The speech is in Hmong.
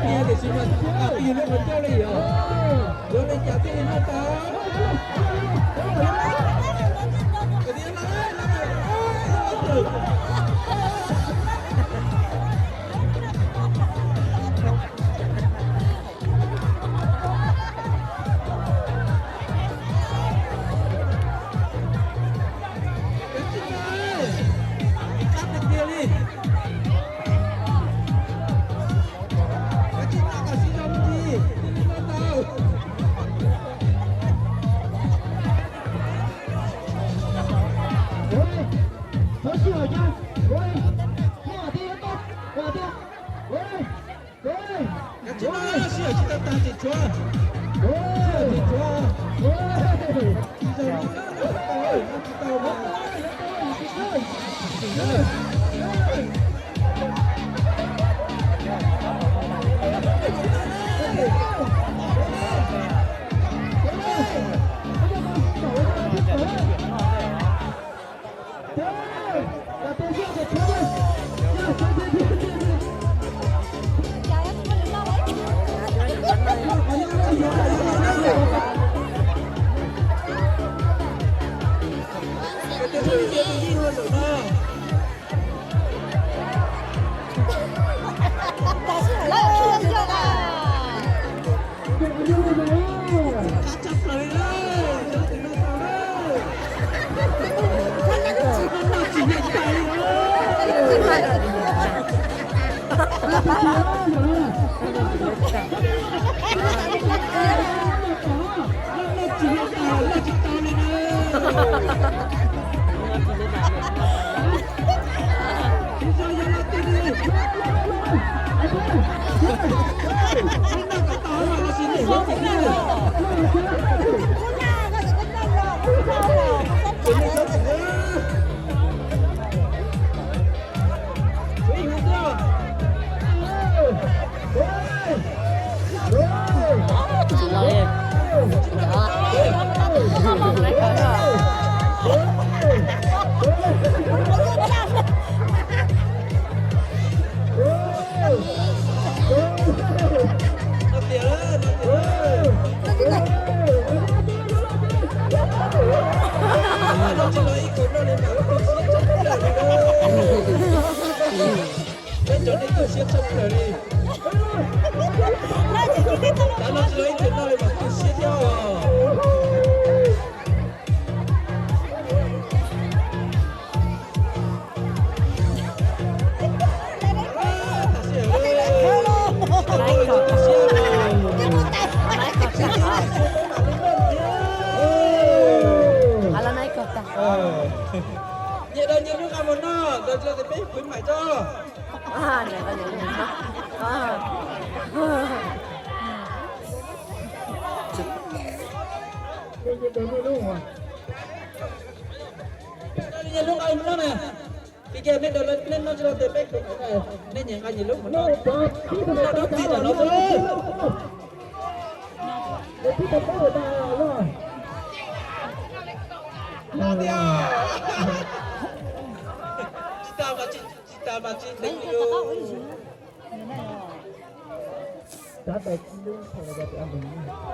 Tiam sis mas yus lub qhov ncauj li yog yuav li cas thiaj li noj tau. Kav tsij no, sij hawm tsis tau tag, tsis tshuav, tsis tshuav. Peb cov neeg tu siab tshaj plaws li. Tav no tsis los ib tug noj li mas tu siab thiab os. Nyias daws nyias lub qa mus noj, nkawd tsis los ces peb khwv mais tso. Nyias lub qa mus noj na. Pib kiag nej daws lawv nej noj tsis los ces peb khwv mais, nej nyias nqa nyias lub mus noj. Noj dab tsi tam no xwb. Noj tiag. Tsis tas mas tsis, tsis tas mas tsis teev li. Tab tais tib lub thaum los tus a npes.